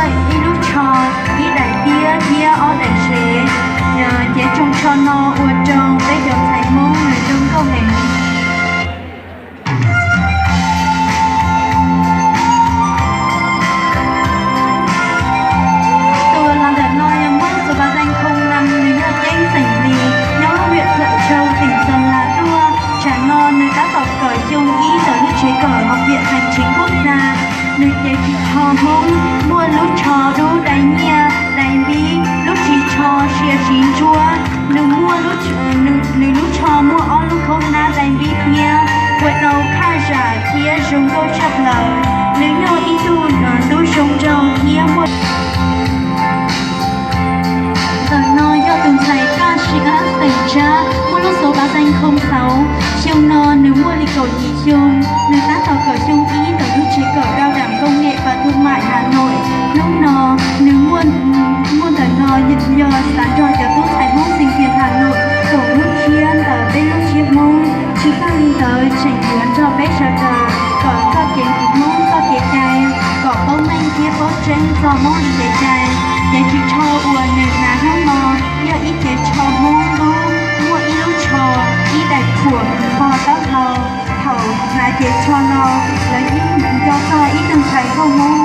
Ib lub tsho, ib daim tiab thiab ob daim sev. Ces tsoos tsho no ua rau peb cov ntxhais Hmoob nws zoo nkauj heev. Tus los ntawm no yog muab xuv pas xees khoo nam, nws yog ceeb xeem Hlis nyob lub huyện Thuận Châu, tỉnh Sơn La tuaj. Tsam no nws tab tom kawm xyoo ib ntawm lub tsev kawm học viện hành chính quốc gia. Nws ces tsis tsho Hmoob, muaj lub tsho dub dai nyiaj dai npib, lub ris tsho sia siv ntsuab. Nws muaj, nws lub tsho muaj ob lub khaub hnab dai npib thiab, ua tau khaj zam thiab zoo nkauj tshaj plaws. Nws yog ib tug tub zoo nraug thiab muaj. Ntawm no yog tus ntxhais Kaj Siab xeem Tsab, muaj lub xuv pas xees khoo tau. Xyoo no nws muaj li kaum yim xyoo, nws tab tom kawm xyoo ib ntawm lub tsev kawm Cao đẳng Công nghệ và Thương mại Hà Nội. Hnub no nws muaj, muaj ntawm no yog xav nrog cov tub ntxhais Hmoob sinh viên Hà Nội koom lub tshiab ntawm peb lub tshiab Hmoob. Tsis tag li ntawd tseem yuav nrog peb sawv daws kawm txoj kev Hmoob txoj kev cai, kom paub meej thiab paub tseeb txog Hmoob li kev cai. Ces tus tsho uas nws hnav hnub no yog ib cev tsho Hmoob dub, muaj ib lub tsho, ib daim phuam nqho taub hau. Thaum hnav cev tsho no, lawv yeej nco txog ib tug ntxhais nkauj Hmoob